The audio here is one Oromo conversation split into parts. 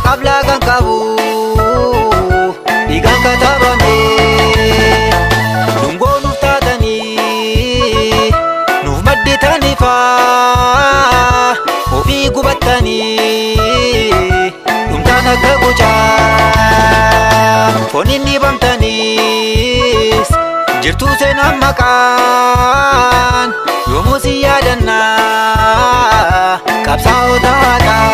Haqaaf laagaan qabu dhiigaan katabame. Dungoo nuuf taatanii nuuf madditanii faa ofii gubattanii dhumtaan akka gucaa fooniin dhibamtaniis jirtuu seenaan maqaan yoomuu si yaadannaa qabsaa'ota haqaa.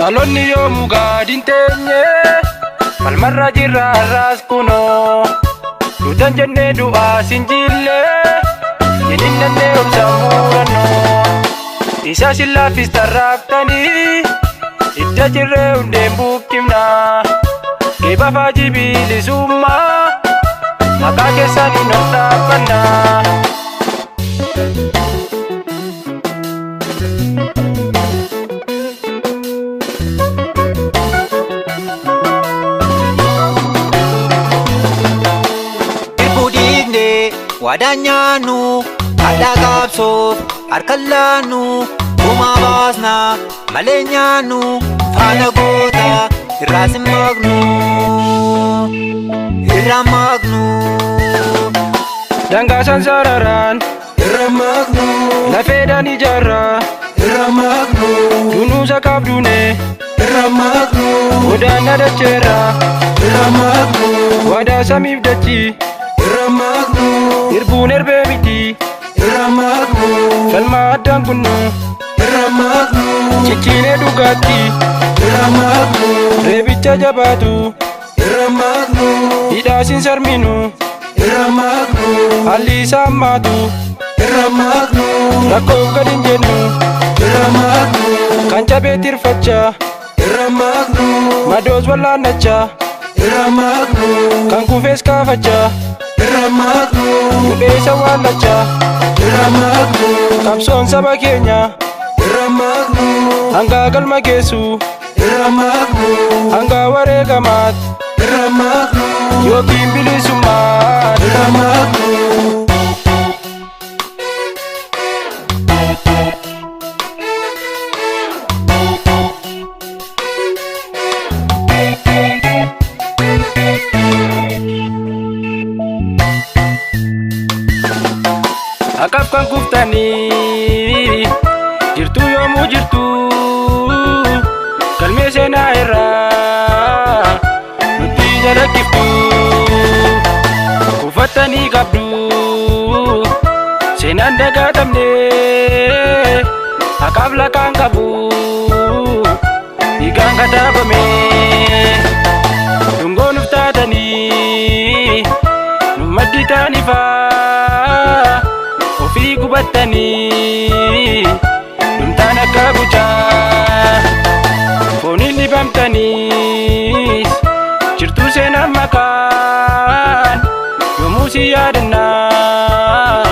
Dhaloonni yoomuu gadi hin teenye, falmarra jirra har'as kunoo. Duutan jennee du'aas hin jille, jininnannee obsa murannoo. Isa sin laaffis tarraaftanii, idda jirree hundeen buqqifna. Geeba faajii bilisummaa, maqaa keessaniin ol dhaabbanna. Irbuu dhiigne waadaan nyaannu hadhaa qabsoof harka laannu gumaa baasna malee nyaannu faana goota irraas hin maqnu irraa maqnu. Dangaa sansararaan Irra maqnu. lafeedhaan ijaarraa Irra maqnu. dunuusa qabduune Irra maqnu. godaanna dacheerraa Irra maqnu. waadaa samiif dachii Irra maqnu. irbuun erbee miti Irra maqnu. falmaa addaan kunnu Irra maqnu. cicciinee dhugaatti Irra maqnu. reebicha jabaatu Irra maqnu. hidhaasiin sarminu Irra maqnu. haalli isaa hammaatu Irra maqnu. rakkoof gad hin jennu Irra maqnu. kan cabee tirfachaa Irra maqnu. madoos wallaannachaa Irra maqnu. kan kufees kaafachaa Irra maqnu. hudheessa waallachaa Irra maqnu. qabsoon saba keenya Irra maqnu. hangaa galma geessu Irra maqnu. hangaa wareegamaat Irra maqnu. yookiin bilisummaat. Irra maqnu. Haqaaf kan kuftanii jirtu yoomuu jirtu galmee seenaa irraa nutti jalakkiftu kufattanii qabdu seenaan dagaatamne haqaaf laqaan qabu dhiigaan kataabame dungoo nuuf taatanii nu maddi faa ofii gubattanii dhumtaan akka gucaa fooniin dhibamtaniis jirtuu seenaan maqaan yoomuu si yaadannaa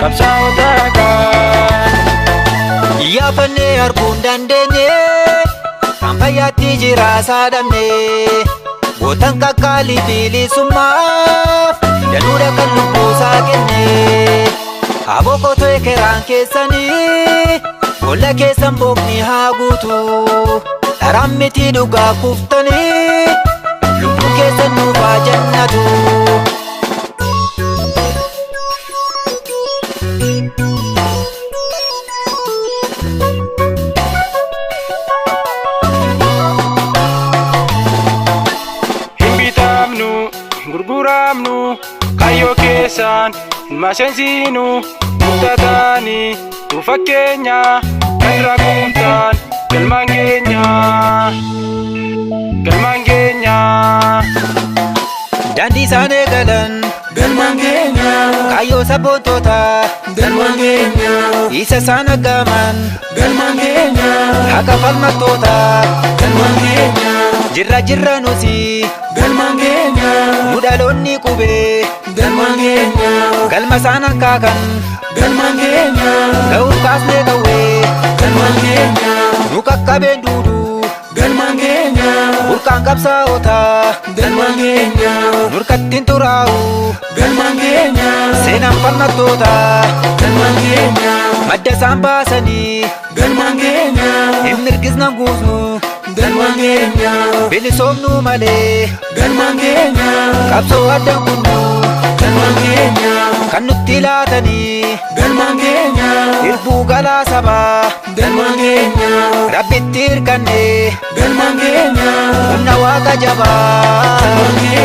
qabsaa'ota haqaan. Iyyaafannee arguu hin dandeenye kan fayyaatti jira saadhamne gootan qaqqaalii bilisummaaf danuudha kan lubbuusaa kenne. Aboqotoo ekeraan keessanii boolla keessan bookni haa guutu dharaan miti dhugaa kuftanii lubbuun keessan nuuf haa jannatu. Hin bitamnu, hin gurguramnu, kaayyoo keessaan hin maseensinu, murtataanii nu fakkeenya, kan irraa guutaan galmaan keenya, galmaan keenya. Daandii isaan eegalan Galmaan keenya. kaayyoo sabboontootaa Galmaan keenya. isa isaan aggaman Galmaan keenya. haqa falmattootaa Galmaan keenya. jirra jirra nuti Galmaan keenya. nu dhaloonni qubee Galmaan keenya. galma isaan hankaakan Galmaan keenya. ga'uuf kaasnee qawwee Galmaan keenya. nu qaqqabeen duudu Galmaan keenya. burqaan qabsaa'otaa Galmaan keenya. nurkattiin xuraa'u Galmaan keenya. seenaan falmattootaa Galmaan keenya. madda isaan baasanii Galmaan keenya. hin mirgisnan guusnu. Galmaan keenya. Bilisoomnuu malee. Galmaan keenya. Qabsoo addaan kunnu. Galmaan keenya. Kan nutti laatanii. Galmaan keenya. Irbuu galaa sabaa. Galmaan keenya. Rabbitti hirkanne. Galmaan keenya. Humna waaqa jabaa. Galmaan keenya.